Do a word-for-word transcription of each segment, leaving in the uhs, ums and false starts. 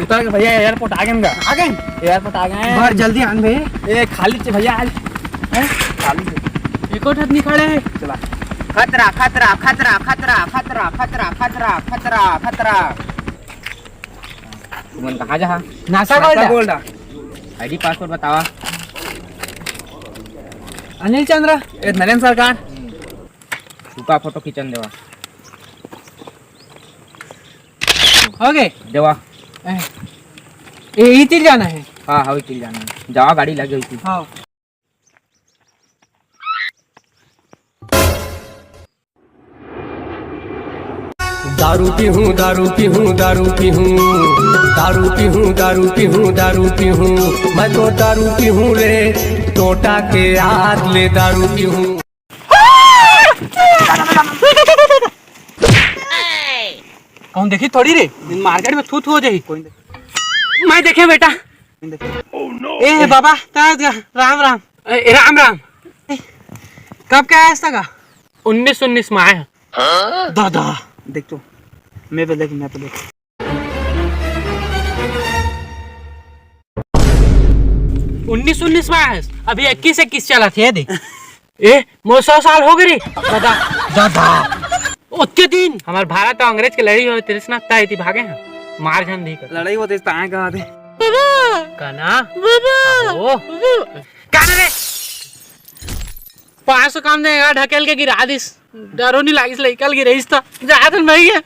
उतर के भैया, एयरपोर्ट आ गए ना। आ गए? एयरपोर्ट आ गए। बड़ जल्दी आन बे। ए, खाली चे भैया आज। हैं? खाली चे। एको ठन निकले हे। चला। खतरा, खतरा, खतरा, खतरा। तुमन कहाँ जहा? NASA gold. NASA gold. ID password बतावा। अनिल चंद्र। ए, नरेंद्र सरकार। छुपा फोटो खींचन देवा। हो गए? देवा। ए, ए, इतिर जाना है। हाँ, हाँ, इतिर जाना है। जावा, गाड़ी लगे हुई थी। हाँ। दारू पीहूँ, दारू पीहूँ, दारू पीहूँ, दारू पीहूँ, दारू पीहूँ, दारू पीहूँ, मैं तो दारू पीहूँ रे, टोटा के याद ले दारू पीहूँ। कौन देखी थोड़ी रे, मार्केट में थू थू हो जाही। कोई देख-, मैं देखे बेटा। कोई देख-, ए बाबा, ता जा, राम राम। ए, राम राम। कब क्या आया था का? उन्नीस उन्नीस में आया। दादा। देख तो, मैं पे देख, मैं पे देख। उन्नीस उन्नीस में आया, अभी इक्कीस इक्कीस चला थे, देख। ए, मोर सौ साल हो गए रे। दादा, दादा। ओतके दिन हमार भारत अउ अंग्रेज के लड़ाई होय, तृष्णा ताई थी भागे हैं। मार झन दी कर। लड़ाई होते इस ताए कहा थे। कना? बाबा। ओ। बाबा। कना रे? पाँच सौ काम देगा, ढकेल के गिरा दिस। डरो नहीं लागिस, लइका ल गिराइस त। जा त नहीं है।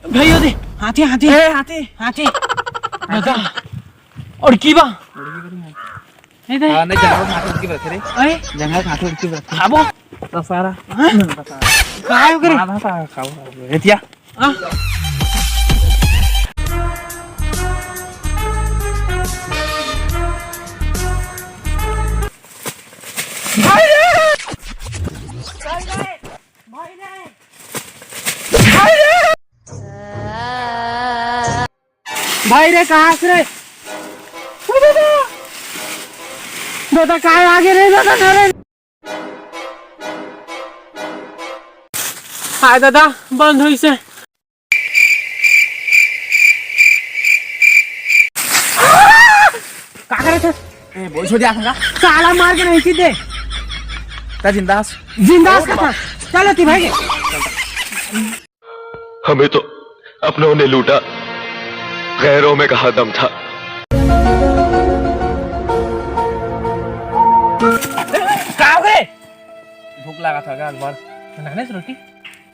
भाई, ओ दे, हाथी, हाथी। ए, हाथी। हाथी। दादा, अड़की बा। नहीं दे। हाँ, नहीं, जंगल में हाथी उड़की बरथे रे। अरे? जंगल में हाथी उड़की बरथे। खाबो? तो सारा। हाँ? कहाँ है ओकरे? हाँ, हाँ, हाँ, खाओ, खाओ। रेतिया। हाँ? भाई रे! भाई रे! भाई रे! भाई रे! भाई रे, कहाँ से रे? दादा, काय आगे रे दादा, ना रे। हाय दादा, बंद होइसे। का करे थे? ए, बोल छोड़ दिया था। साला मार के नहीं सीधे। ता जिंदा हस। जिंदा हस का था। चलो ती भाई। हमें तो अपनों ने लूटा, गैरों में कहाँ दम था। का हो गए? भूख लगा था का अकबर? बनाने से रोटी?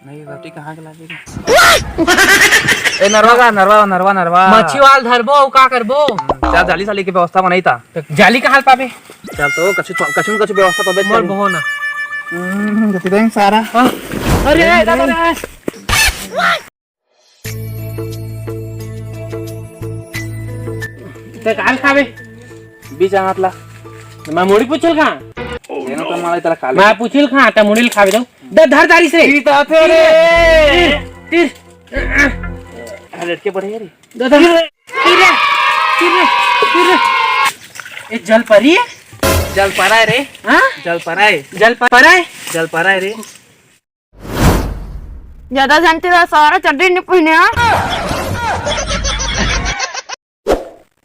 नहीं, रोटी कहाँ के लागे? ए, नरवा का, नरवा, नरवा, नरवा। मच्छी वाल धरबो, अउ का करबो? हम्म, चल, जाली साली के व्यवस्था बनाई था। तो जाली कहाँ पाबे? चल तो, कछु, कछु, कछु व्यवस्था तो मोर बहो ना। हम्म, जति देंग सारा। हाँ। अरे, अरे, अरे, अरे। ते काल खाबे? बीच आंगत ला। मैं मुड़ी पूछल कहाँ? तेनो तो मारे तेला काले। मैं पूछल कहाँ? ते मुड़ी ल खाबे दो। द धर दारी से। तीर तो आथे रे। तीर, तीर। अरे लटके पड़े रे। द धर। तीर रे। तीर रे। तीर रे। ए जल परी है? जल परा है रे। हाँ? जल परा है। जल परा है? जल परा है रे। ज्यादा जानते रहा सारा चड्डी नहीं पहने, हाँ?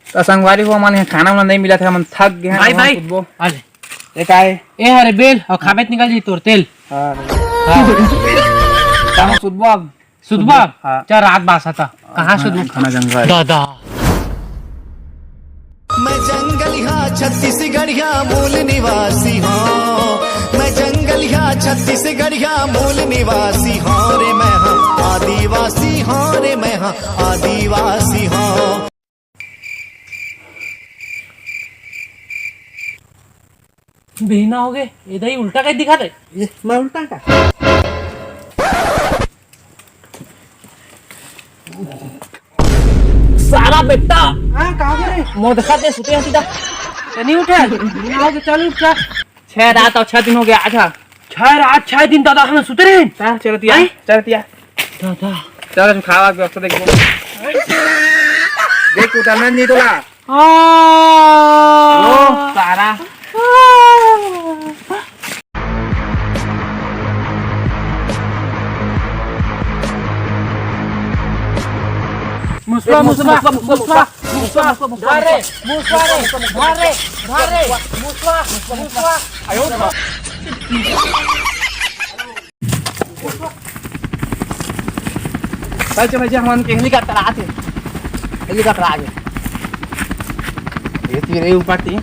तो संगवारी हो, मन खाना वाना नहीं मिला था, मन थक गए हैं, भाई, भाई। सुतबो। आ ले। ये का है? ए, अरे बेल, अउ खाबे त निकल जी तोर तेल। हाँ। हाँ। कहाँ सुतबो अब? सुतबो अब? हाँ। चल, रात बासा था। कहाँ सुतबो? खाना जंगल। दादा। मैं जंगलिया छत्तीसगढ़िया मूल निवासी हूँ, मैं जंगलिया छत्तीसगढ़िया मूल निवासी हूँ रे, मैं हाँ आदिवासी हूँ रे, मैं हाँ आदिवासी हूँ। बिहना हो गए, एदा ही उल्टा कहीं दिखा दे। ये, मैं उल्टा का? सारा बेटा। हाँ, कहाँ गए? मोर देखा दे, सुते हैं सीधा। तो नहीं उठा? बिहना हो गए, चल उठ, चल। छह रात अउ छह दिन हो गया, आजा। छह रात, छह दिन दादा हम सुते रहे। हाँ, चल तिया, हैं? चल तिया। दादा। चल, तू खावा के व्यवस्था देख। देख, उठा नहीं तोला। हाँ। लो, सारा। मुसवा, मुसवा, मुसवा, मुसवा, धर रे, मुसवा रे, धर रे, धर रे, मुसवा, मुसवा। चल, चल, भैया, हमन के हेलीकॉप्टर आथे। हेलीकॉप्टर आगे। ये तीर, ये ऊपर तीर।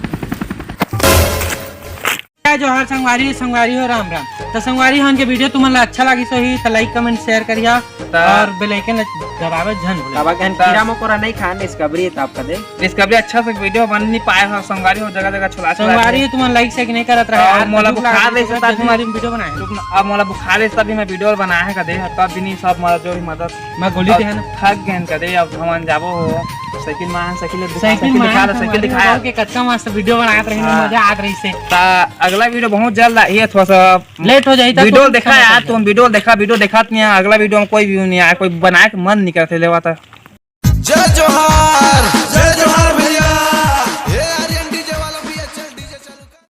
जय जोहार संगवारी, संगवारी हो, राम राम। तो संगवारी हो, हमन के वीडियो तुमन ला अच्छा लागिस होही, तो like, comment, share करिहा त और bell icon ला दबावे झन भूले। दबा के हम कीड़ा मकोड़ा नहीं खान, डिस्कवरी तब कदे। डिस्कवरी अच्छा से वीडियो बन नहीं पाए हो, संगवारी हो, जगह जगह छुला छुला संगवारी के। तुमन like से नहीं करत रहे और यार, मोला दुख बुखार लागत ले हे, सकता जल्दी तुमन जल्दी वीडियो बनाए। अब मोला बुखार ले तभी मैं वीडियो बनाए है कदे, तब भी नहीं सब मोला जो भी मदद मैं गोली और दे है ना। थक गए कदे, अब हमन जाबो हो। साइकिल में, साइकिल दिखा, साइकिल साइकिल में दिखा, आया, साइकिल साइकिल दिखाया। के कतका मस्त वीडियो बनात रहे, हाँ। मजा आत रही से। ता अगला वीडियो बहुत जल्द आई है, थोड़ा सा लेट हो जाई, ता वीडियो तुम देखा समझ यार, जाओ। तुम वीडियो देखा, वीडियो देखा नहीं है, अगला वीडियो में कोई व्यू नहीं आया, कोई बनाए के मन नहीं करते लेवा था। जय जोहार, जय जोहार।